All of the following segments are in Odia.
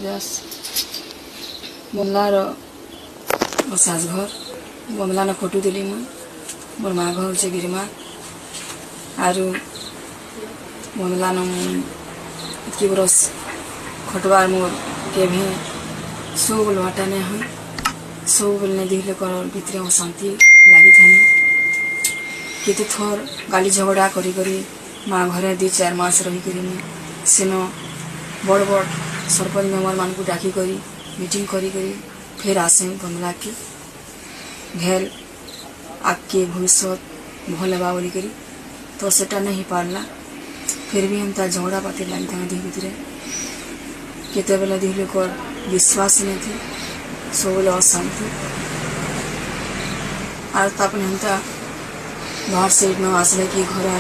ଦାସ, ବମଲାର ମୋ ଶାଶୁଘର ବମଲାନ ଖଟୁଥିଲି ମୁଇଁ। ମୋର୍ ମା ଘର ହଉଛେ ଗିରିମା। ଆରୁ ବମଲାନ ମୁଁ ଏତ୍କି ବରଷ ଖଟବାର୍ ମୋର୍ କେଭେ ସୋ ବୋଲବାଟା ନାଇଁ ହୁଏ। ସବୁବେଲେ ନାଇଁ ଦୁହି ଲୋକର ଭିତରେ ଅଶାନ୍ତି ଲାଗିଥାନି। କେତେ ଥର ଗାଲି ଝଗଡ଼ା କରି କରି ମା ଘରେ 2-4 ମାସ ରହିକରି ମୁଇଁ ସେନ ବଡ଼ ବଡ଼ ସରପଞ୍ଚ ମେମ୍ବର ମାନଙ୍କୁ ଡାକିକରି ମିଟିଂ କରି କରି ଫେର୍ ଆସେ ବମଲାକେ, ଭେଲ୍ ଆଗକେ ଭବିଷ୍ୟତ ଭଲ୍ ହେବା ବୋଲିକରି। ତ ସେଟା ନାଇଁ ହେଇପାରଲା। ଫେର୍ ବି ହେନ୍ତା ଝଗଡ଼ା ପାତି ଲାଗିଥାଏ ଦୁହି ଭିତରେ। କେତେବେଲେ ଦୁହି ଲୋକର ବିଶ୍ୱାସ ନାଇଥି, ସବୁବେଲେ ଅଶାନ୍ତି। ଆର୍ ତାପରେ ହେନ୍ତା ବାହାର ସାଇଡ୍ ନ ଆସିଲେ କି ଘରେ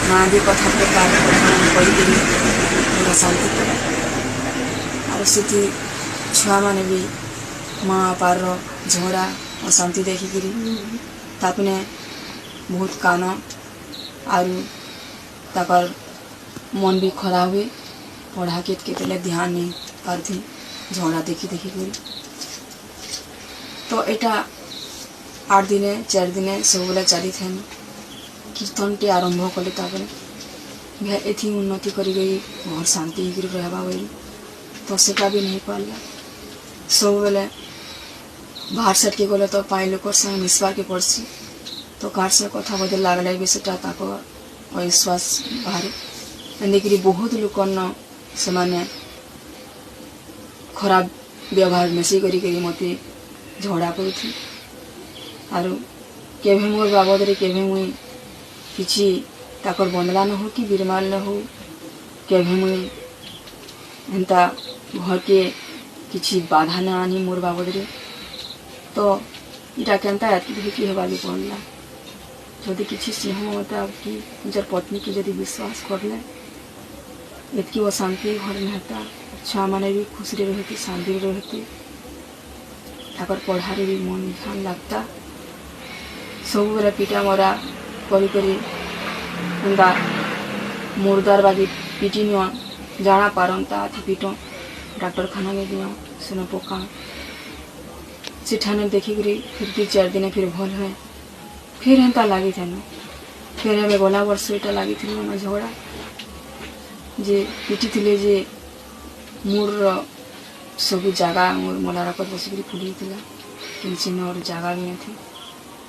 ନାନାଦି କଥା ପ୍ରକାର କଥା କହିକିରି ଘର ଅଶାନ୍ତି କରେ। ଆରୁ ସେଠି ଛୁଆମାନେ ବି ମା ବାପାର ଝଗଡ଼ା ଅଶାନ୍ତି ଦେଖିକିରି ତାପରେ ବହୁତ କାନ ଆରୁ ତାକର୍ ମନ ବି ଖରାପ ହୁଏ। ପଢ଼ାକେ କେତେବେଲେ ଧ୍ୟାନ ନେଇ ପାରୁଥି ଝଗଡ଼ା ଦେଖି ଦେଖିକରି। ତ ଏଇଟା 8 ଦିନେ 4 ଦିନେ ସବୁବେଲେ ଚାଲିଥାନି। କୀର୍ତ୍ତନଟେ ଆରମ୍ଭ କଲେ ତାପରେ ଏଥି ଉନ୍ନତି କରିକରି ଘର ଶାନ୍ତି ହେଇକରି ରହେବା ବୋଲି, ତ ସେଟା ବି ନେଇ ପାରିଲା। ସବୁବେଲେ ବାହାର ସାଇଡ୍କେ ଗଲେ ତ ପାଇ ଲୋକର ସାଙ୍ଗେ ମିଶବାର୍କେ ପଡ଼୍ସି, ତ କାହାର ସାଙ୍ଗେ କଥା ବଦେ ଲାଗଲେ ବି ସେଟା ତାଙ୍କ ଅବିଶ୍ୱାସ ବାହାରେ। ଏମିତିକିରି ବହୁତ ଲୋକର୍ନ ସେମାନେ ଖରାପ ବ୍ୟବହାର ମିଶି କରି କରି ମତେ ଝଗଡ଼ା କରୁଥି। ଆରୁ କେଭେ ମୋର୍ ବାବଦରେ କେଭେ ମୁଇଁ କିଛି ତାକର୍ ବନ୍ଦଲା ନ ହଉ କି ବିରମାଲ ନ ହଉ, କେଭେ ମୁଇଁ ହେନ୍ତା ଘରକେ କିଛି ବାଧା ନା ଆନି ମୋର୍ ବାବଦରେ। ତ ଇଟା କେନ୍ତା ଏତ୍କି ହେଇକି ହେବାକେ ପଡ଼ଲା? ଯଦି କିଛି ସ୍ନେହ ମମତା କି ନିଜର ପତ୍ନୀକି ଯଦି ବିଶ୍ୱାସ କରଲେ ଏତ୍କି ଅଶାନ୍ତି ଘରେ ନାଇଁ ହେତା। ଛୁଆମାନେ ବି ଖୁସିରେ ରହେତେ, ଶାନ୍ତିରେ ରହେତେ, ତାକର୍ ପଢ଼ାରେ ବି ମନ ଧ୍ୟାନ ଲାଗତା। ସବୁବେଲେ ପିଟା ମରା କରି କରି ଏନ୍ତା ମୁର୍ଦାର ବାଗି ପିଟି ନିଅନ୍, ଜାଣା ପାରନ୍ ତାଥି ପିଟନ୍, ଡାକ୍ତରଖାନାକେ ଦିଅନ୍, ସେନ ପକାନ୍। ସେଠାନେ ଦେଖିକରି ଫିର୍ 2-4 ଦିନେ ଫିର୍ ଭଲ୍ ହୁଏ, ଫିର୍ ହେନ୍ତା ଲାଗିଥାନ। ଫେର୍ ଏବେ ଗଲା ବର୍ଷ ଏଇଟା ଲାଗିଥିଲା ଆମ ଝଗଡ଼ା ଯେ ପିଟିଥିଲେ ଯେ ମୋର୍ ସବୁ ଜାଗା ମୋର୍ ମଲାରକତ ବସିକରି ଫୁଲିଥିଲା, କିଞ୍ଚି ଜାଗା ବି ନଥି।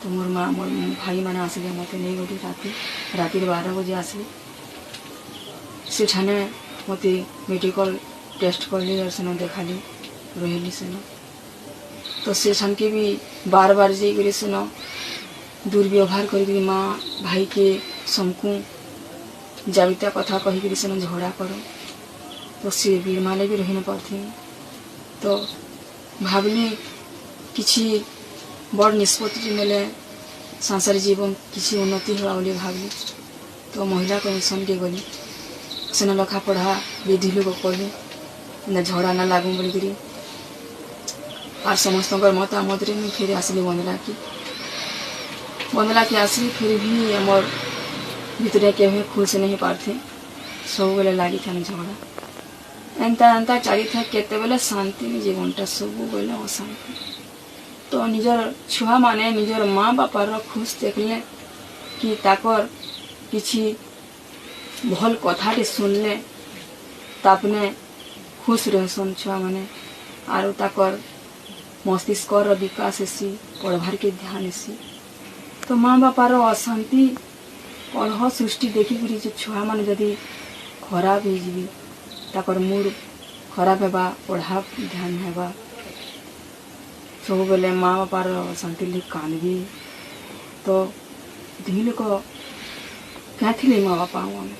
ତ ମୋର୍ ମା ମୋର୍ ଭାଇମାନେ ଆସିଲେ, ମତେ ନେଇଗଲେ। ରାତିରେ 12 ବଜେ ଆସିଲେ। ସେଠାନେ ମତେ ମେଡ଼ିକାଲ ଟେଷ୍ଟ କଲି ଆର୍ ସେନ ଦେଖାଲି, ରହିଲି ସେନ। ତ ସେଠାନ୍କେ ବି ବାର ବାର ଯାଇକରି ସେନ ଦୁର୍ବ୍ୟବହାର କରିକିରି ମା ଭାଇକେ ସମକୁ ଜାବିତା କଥା କହିକିରି ସେନ ଝଗଡ଼ା କର। ତ ସେ ବୀରମାଲେ ବି ରହି ନ ପାରୁଥିନି। ତ ଭାବିଲି କିଛି ବଡ଼ ନିଷ୍ପତ୍ତି ନେଲେ ସଂସାର ଜୀବନ କିଛି ଉନ୍ନତି ହେବା ବୋଲି ଭାବିଲି। ତ ମହିଳା କମିଶନକେ ଗଲି, ସେନ ଲେଖା ପଢ଼ା ବିଧି ଲୋକ କଲି, ଏନ୍ତା ଝଗଡ଼ା ନା ଲାଗୁ ବୋଲିକିରି। ଆର୍ ସମସ୍ତଙ୍କର ମତାମତରେ ମୁଇଁ ଫେରି ଆସିଲି ବନ୍ଦଲାକି। ବନ୍ଦଲାକି ଆସିଲି, ଫିର୍ ବି ଆମର୍ ଭିତରେ କେବେ ଖୁସି ନାଇଁ ହେଇପାରୁଥି, ସବୁବେଲେ ଲାଗିଥାନି ଝଗଡ଼ା। ଏନ୍ତା ଏନ୍ତା ଚାଲିଥାଏ, କେତେବେଲେ ଶାନ୍ତି ନି ଜୀବନଟା, ସବୁବେଲେ ଅଶାନ୍ତି। ତ ନିଜର ଛୁଆମାନେ ନିଜର ମା ବାପାର ଖୁସ୍ ଦେଖିଲେ କି ତାକର୍ କିଛି ଭଲ୍ କଥାଟେ ଶୁନଲେ ତାପରେ ଖୁସ୍ ରହେସନ୍ ଛୁଆମାନେ। ଆରୁ ତାକର୍ ମସ୍ତିଷ୍କର ବିକାଶ ହେସି, ପଢ଼ବାର୍କେ ଧ୍ୟାନ ହେସି। ତ ମା ବାପାର ଅଶାନ୍ତି କଳହ ସୃଷ୍ଟି ଦେଖିକରି ଯେ ଛୁଆମାନେ ଯଦି ଖରାପ ହେଇଯିବେ, ତାକର୍ ମୁଡ୍ ଖରାପ ହେବା, ପଢ଼ା ଧ୍ୟାନ ହେବା, ସବୁବେଲେ ମା ବାପାର ଅଶାନ୍ତି ଲାଗି କାନ୍ଦବେ। ତ ଦୁହିଁ ଲୋକ କାଁ ଥିଲେ ମା ବାପା ଆମେ?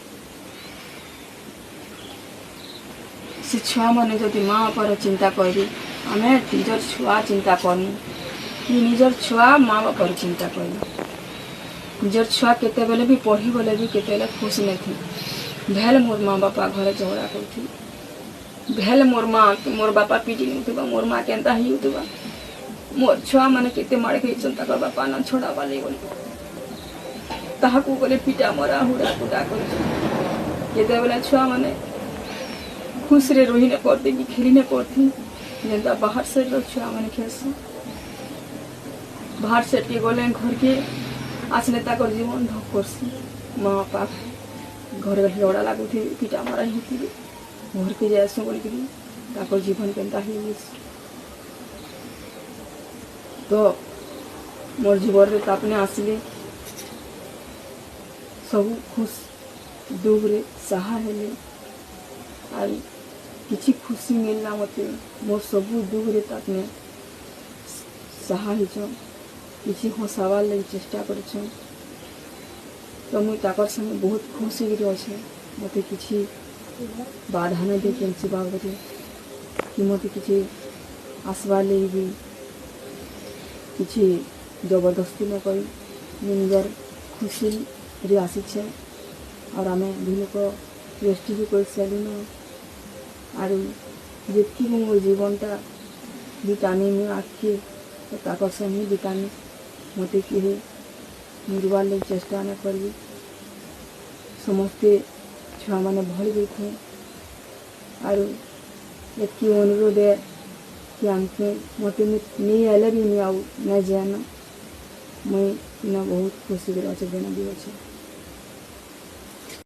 ସେ ଛୁଆମାନେ ଯଦି ମା ବାପାର ଚିନ୍ତା କରିବେ, ଆମେ ନିଜର ଛୁଆ ଚିନ୍ତା କରମୁ କି ନିଜର ଛୁଆ ମା ବାପାର ଚିନ୍ତା କରିବେ? ନିଜର ଛୁଆ କେତେବେଲେ ବି ପଢ଼ିଗଲେ ବି କେତେବେଲେ ଖୁସି ନାଇଥି। ଭେଲ୍ ମୋର୍ ମା ବାପା ଘରେ ଝଗଡ଼ା କରୁଥିବେ, ଭେଲ୍ ମୋର୍ ମା ମୋର୍ ବାପା ପିଟି ନଉଥିବା, ମୋର୍ ମା କେନ୍ତା ହେଇଯାଉଥିବା, ମୋର୍ ଛୁଆମାନେ କେତେ ମାଡ଼ ଖାଇଛନ୍ ତାକର୍ ବାପା ନ ଛଡ଼ାବା ଲାଗି ବୋଲି ତାହାକୁ ଗଲେ ପିଟା ମରା ହୁଡ଼ା କୁଟା କରୁଛନ୍। କେତେବେଲେ ଛୁଆମାନେ ଖୁସିରେ ରହି ନାଇଁ ପାରତି କି ଖେଲି ନାଇଁ ପାରତି, ଯେନ୍ତା ବାହାର ସାଇଡ଼ର ଛୁଆମାନେ ଖେଲ୍ସନ୍। ବାହାର ସାଇଡ଼କେ ଗଲେ, ଘରକେ ଆସିଲେ ତାକର ଜୀବନ ଧକ୍ କରସି। ମା ବାପା ଘରେ ଝଗଡ଼ା ଲାଗୁଥିବେ, ପିଟା ମରା ହେଇଥିବେ, ଘରକେ ଯାଏସୁଁ ବୋଲିକିରି ତାକର ଜୀବନ କେନ୍ତା ହେଇଯାଏସି। ତ ମୋର୍ ଜୀବନରେ ତାପନେ ଆସିଲେ, ସବୁ ଖୁସ୍ ଦୁଃଖରେ ସାହା ହେଲେ ଆରୁ କିଛି ଖୁସି ମିଳିଲା ମତେ। ମୋର୍ ସବୁ ଦୁଃଖରେ ତାପନେ ସାହା ହେଇଛନ୍, କିଛି ହସାବାର୍ ଲାଗି ଚେଷ୍ଟା କରିଛନ୍। ତ ମୁଇଁ ତାକର୍ ସାଙ୍ଗେ ବହୁତ ଖୁସି ହେଇକିରି ଅଛେ। ମତେ କିଛି ବାଧା ନାଇଁ ଦେଇ କେନ୍ସି ବାବଦରେ କି ମତେ କିଛି ଆସବାର୍ ଲାଗି ବି କିଛି ଜବରଦସ୍ତି ନାଇଁ କରି ମୁଇଁ ନିଜର୍ ଖୁସିରେ ଆସିଛେ। ଆର୍ ଆମେ ଦୁଇ ଲୋକ ରେଜିଷ୍ଟ୍ରି ବି କରିସାରିଲୁନ। ଆରୁ ଯେତ୍କି ବି ମୋର୍ ଜୀବନଟା ବିତାମି ମୁଇଁ ଆଗ୍କେ, ତ ତାକର୍ ସାଙ୍ଗେ ହିଁ ବିତାମି। ମତେ କେହି ମିଲବାର୍ ଲାଗି ଚେଷ୍ଟା ନାଇଁ କରିବେ। ସମସ୍ତେ ଛୁଆମାନେ ଭଲ୍ ରହୁଥାନ୍। ଆରୁ ଏତ୍କି ଅନୁରୋଧ ଏ କି ଆମ୍କୁ ମତେ ନେଇ ଆଇଲେ ବି ମୁଇଁ ଆଉ ନାଇଁ ଯାଏନ। ମୁଇଁ ଇନ ବହୁତ ଖୁସିରେ ଅଛେ, ଯେନେ ବି ଅଛେ।